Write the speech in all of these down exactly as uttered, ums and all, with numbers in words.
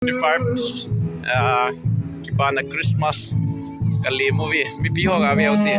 Twenty-five, ah, kipana Christmas kali movie, mipi ho ga ve u te.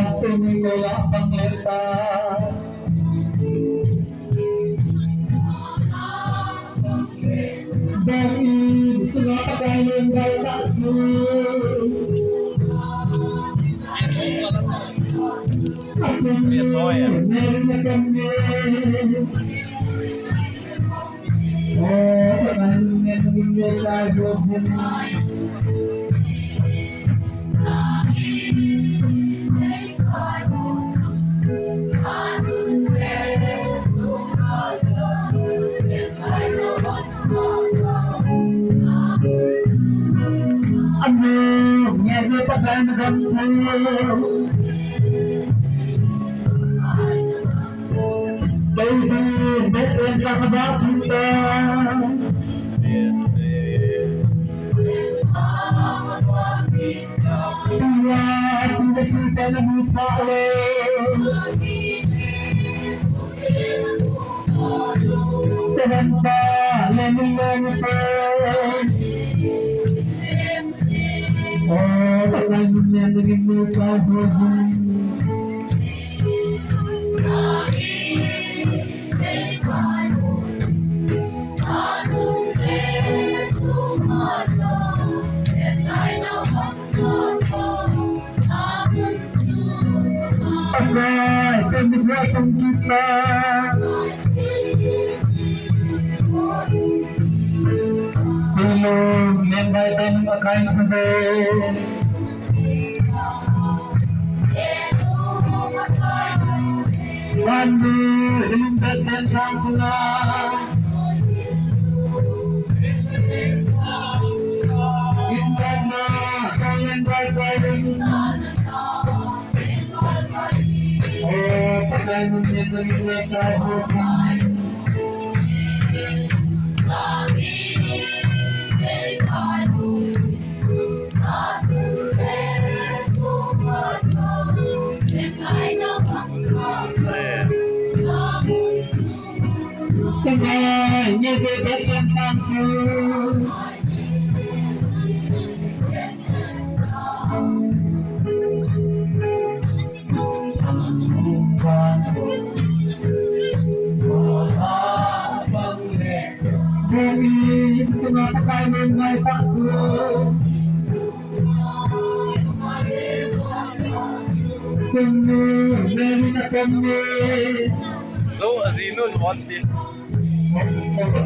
Zo, azinun, what the?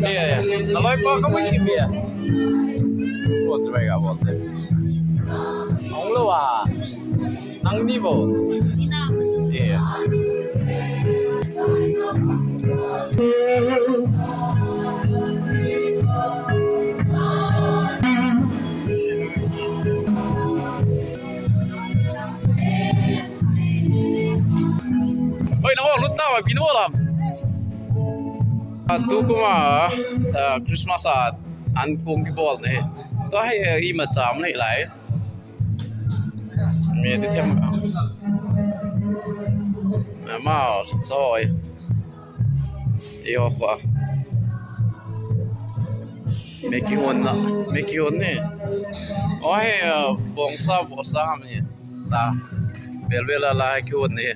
Yeah, yeah. Aloi pa, kamu ni bia. What the? Ang lo ah. Ang ni bo. Ina. Yeah. Oi, nang lut tau, pin bol am. Ah, tu kuma, ah, Christmas a an kong kibol ne. To hai, eh, ima cham ne lai. Me di them. Ama, so oi. Eiho kho. Me kihon na, me kihon ne. Oi, eh, bongsa, bongsa ham ne. Ta. Bel bel la la kihon ne.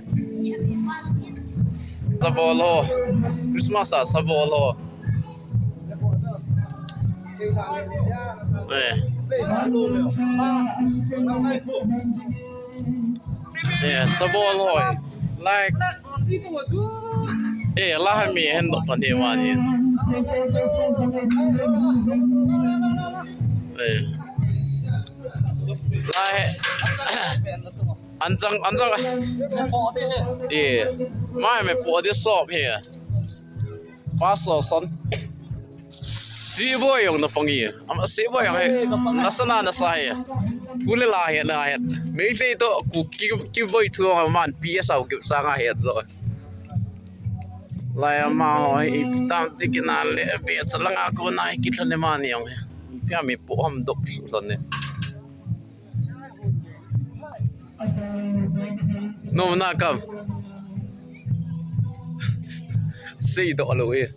Sabol ho. Christmas a sabol ho. Eh. Eh, sabol ho. Like. Eh, la mi hen do pan de wa ni. Eh. La he. Anjang, anjang. Eh. Mai me po de sop he. Pastor son. Siboi jong na pang e. Ama siboi jong he. Nasa na nasa he. Tule la he na he. Meitei to ku ki, kiboi thu jong man P S au ki sanga he jo. Lai ama ho hi tam ti kina le be chalanga ko na hi kitla ne mani jong he. Pia mi po ham dok su san ne. No, na kam. Sei do lo e.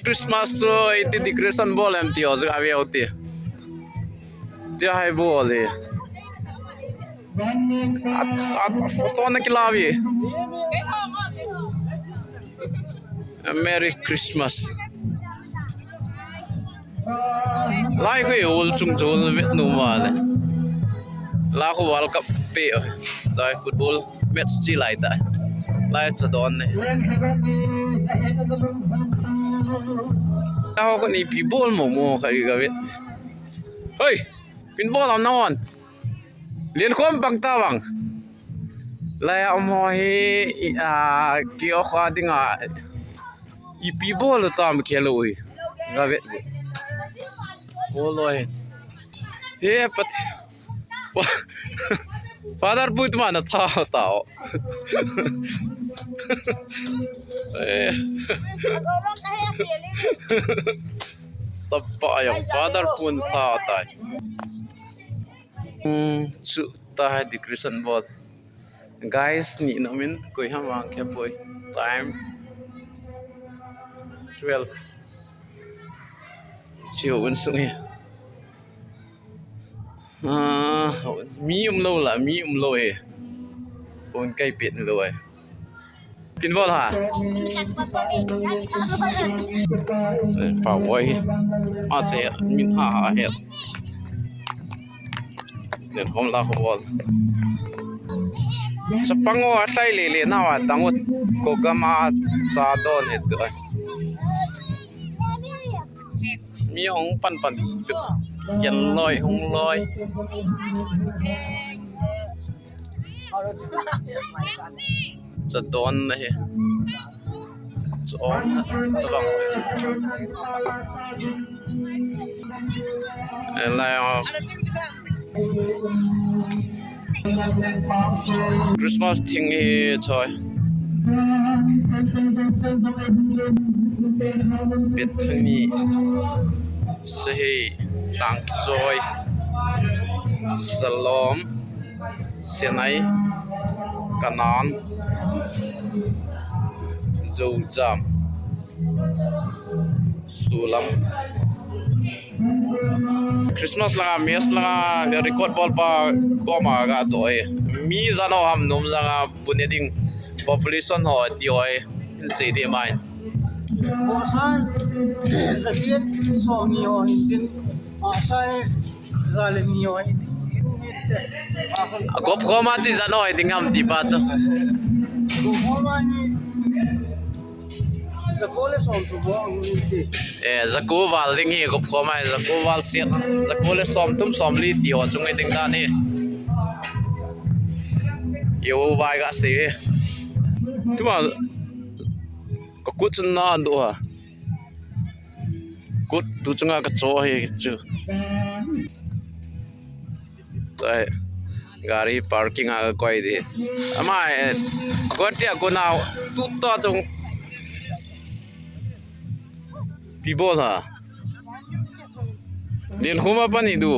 Christmas chu iti decoration bol em ti o chu ave o ti. Tia hai bol e. A, a, a photo na kilavi. A Merry Christmas. Lai khu ul chung chu ul vet nu ma le. La khu World Cup pe. Lai football match chi lai ta. Lai cha don ne. La khu ni pi bol mo mo kha ga vet. Hoi, pin bol am na on. Lian khom bang ta bang. Lai a mo hi, a, ki o kha ding a. Ipi bol tam khel ui. Ga vet. Bol oi. He pat. Father Put mana tha tao. Eh. Tapa yang Father Pun tha tai. Hmm, chu ta hai decoration bol. Guys, ni na min koi ham vang khe poi. Time twelve. Chiu un sung hi. Ah, mi um lo la, mi um lo e. Un kai pet lo e. Pin bol ha. Eh, pa boi. Ma che min ha ha he. Nen hom la hom bol. Chapang o a hlai le le na wa tang u ko gam a cha don he tu ai. Mi hong pan pan tu. Kian loi hong loi. Cha don na he. Chom tabang. Lai Christmas thing hi choi. Bethany, Sehei, Tangkichoi, Salom, Senai, Kanan, Zojam, Sulam. Christmas langa, mess langa, record bol pa koma ga to e. Mi jano ham nom janga bune ding population ho ti oi. Sei de mai. Kosan, zagiet, som ni ho hin tin, a sai, zale ni ho hin tin, hin te. A gop koma ti jano e ding ham ti pa chu. Gop koma ni, zako le som tu bo hin te. Eh, zako val ding hi gop koma, zako val siat, zako le som thum som li ti ho chung e ding dan hi. Yo vai ga se. Tuma Ka kut chu na do ha. Kut tu chunga ka cho hi chu. Tai gari parking a ka koi di. Ama e, kut tia ko na tu to chung. Pi bol ha. Din khuma pani du.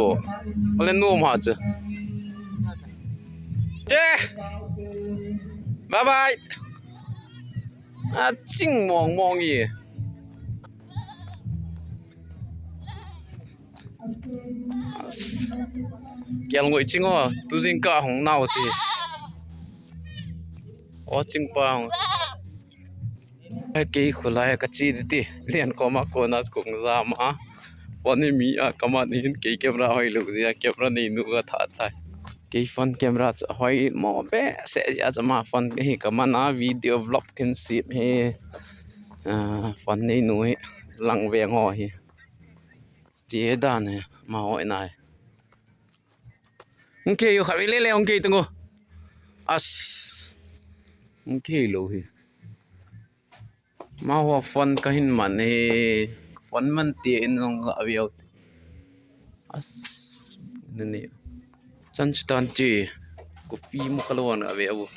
Ole nu ma chu. Che. Bye bye. A ching mong mong e. Kel ngoi ching o, tu jing ka hong nau chi. O ching pa hong. Kei khulai ka chi di ti. Lian koma kona kong jam a. Phone ni mi a kama ni hin kei camera hoi lu dia camera ni nu ka tha thai. Kei phone camera chu hoi mo be se ya chu ma phone hi ka mana video vlog kin sip hi. Ah, phone nei nu hi lang ve ngo hi. Ti dan hi ma hoi nai. Hung kei u kha le le hung kei tungu. As. Hung kei lo hi. Ma ho phone ka hin man e, phone man ti in long ka aviau. As nani. Chan chutan chi. Coffee mu ka lo an aviau.